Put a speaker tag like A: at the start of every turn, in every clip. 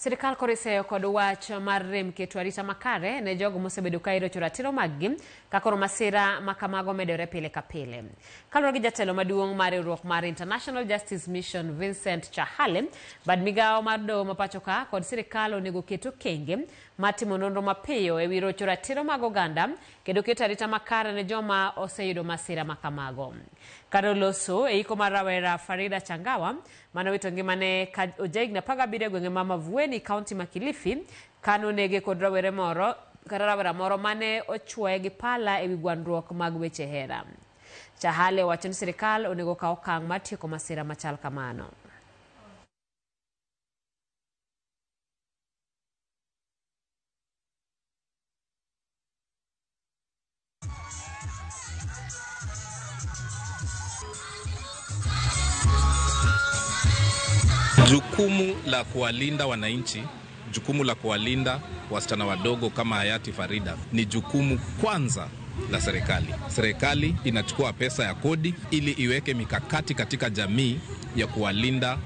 A: Sirkal koro iseyo kod wach mar rem keto arita makare ne jogo mosebedo ka irocho ratiro maggi ka koro masira ma kamago medore pile ka pile. Kaluwore gi jatelo maduong' mar riwruok mar International Justice Mission Vincent Chahale, bad migawo mar doho ma pachoka kod sirkal onego ket okenge mar timo nonro mapiyo e wi rocho ratiro mag oganda kendo keto arita makare ne joma oseyudo masira ma kamago. Kar oloso e iko mar rawera Farida Changawa mane owito ngimane ka ojahigni 17 e gwenge ma Mavueni, kaunti ma Kilifi, kane onege kod rawere moro kata rawera moro mane ochwoye gi pala ewi gwandruok mag weche hera. Chahale owacho ni sirikal onego okaw okang' mar tieko masira machal kamano.
B: Jukumu la kuwalinda wananchi, jukumu la kuwalinda wasichana wadogo kama hayati Farida ni jukumu kwanza la serikali. Serikali inachukua pesa ya kodi ili iweke mikakati katika jamii ya kuwalinda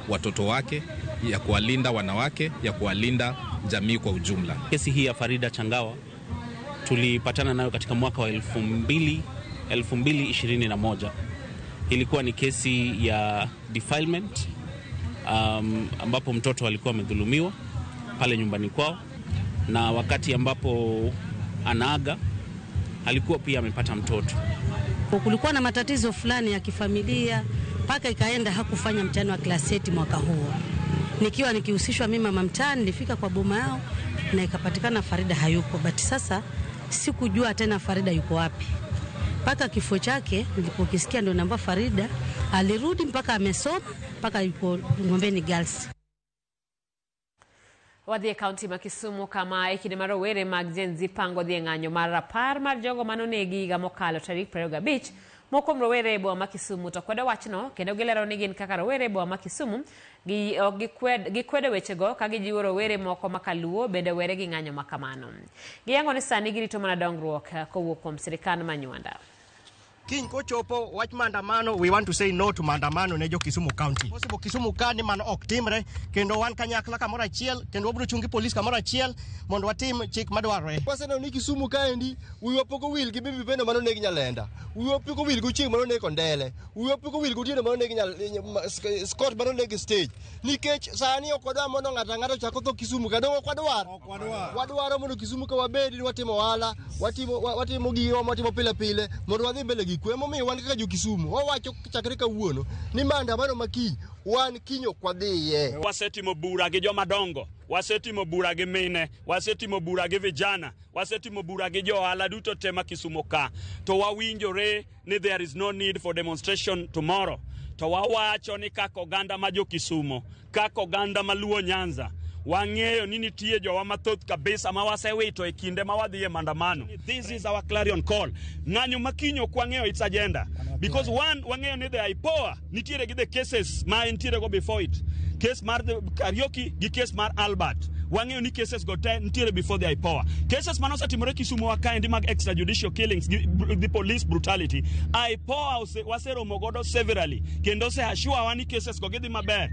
B: watoto wake, ya kuwalinda wanawake, ya kuwalinda jamii kwa ujumla.
C: Kesi hii ya Farida Changawa tulipatana nayo katika mwaka wa 2021. Ilikuwa ni kesi ya defilement ambapo mtoto alikuwa amedhulumiwa pale nyumbani kwao, na wakati ambapo anaaga alikuwa pia amepata mtoto.
D: Kulikuwa na matatizo fulani ya kifamilia mpaka ikaenda hakufanya mtihani wa class 8 mwaka huo. Nikiwa nikihusishwa mimi mama mtaani, nilifika kwa boma yao na ikapatikana Farida hayupo, but sasa sikujua tena Farida yuko wapi. Mpaka kifo chake nilipokisikia ndio naomba Farida alirudi mpaka amesoma mpaka yuko Ng'ombeni Girls.
A: Wadhi e kaunti ma Kisumu kama e kinde ma rowere mag Gen Z pango dhi e ng'anyo mar rapar mar jogo manonegi higa mokalo tarik 25. Moko kuom rowere e boma ma Kisumu to kwedo wachno kendo gilero ni gin kaka rowere e boma ma Kisumu gi, ok gikwedo wechego ka gijiwo rowere moko ma kaluo bende were gi ng'anyo ma kamano. Giyango ni sani girito mana dongruok kowuok kuom sirikand ma Nywanda.
E: Kiny kochopo wach maandamano, we want to say no to maandamano ne jo Kisumu County. Possible Kisumu ka ni mano ok timre, kendo wan kanyakla kamoro achiel, kendo wabiro chung' gi polis kamoro achiel mondo watim chik madwarore.
F: Waseneno ni Kisumu kaendi wiwa pok owil gi Bibi Pendo manoneg Nyalenda, wiwa pok owil gi Ochieng' manoneg Kondele, wiwa pok owil gi Otieno manoneg Scott manoneg stage. Nikech sani ok wadwar mondo ng'ato ang'ata ochak otho Kisumu ka, dong' ok wadwar. Wadwaro mondo Kisumu ka wabedi ni watimo ohala, watimo giwa mwatimo pile pile mondo wadhi mbele gi kwe. Emomiyo wan kaka jo Kisumu wawacho chakre kawuono ni maandamano ma kiny wan kiny ok wadhiye.
G: Wasetimo bura gi joma dongo, wasetimo bura gi mine, wasetimo bura gi vijana, wasetimo bura gi jo ohala duto te ma Kisumu ka. To wawinjore ni there is no need for demonstration tomorrow. To wawacho ni kaka oganda ma jo Kisumo, kaka oganda ma Luo Nyanza, wang'eyo ni nitie jowa mathoth kabisa ma wasewito e kinde ma wadhi e maandamano. This is our clarion call. Ng'anyo ma kiny ok wang'eyo its agenda. Because one, wang'eyo ni the IPOA nitiere gi the cases ma entiere go before it. Case mar Kariuki gi case mar Albert. Wang'eyo ni cases go te nitiere before the IPOA. Cases mane osetimore Kisumu wa kaendi mag extrajudicial killings gi police brutality. IPOA waseromo godo severally kendo ose assure wa ni cases go gidhi maber.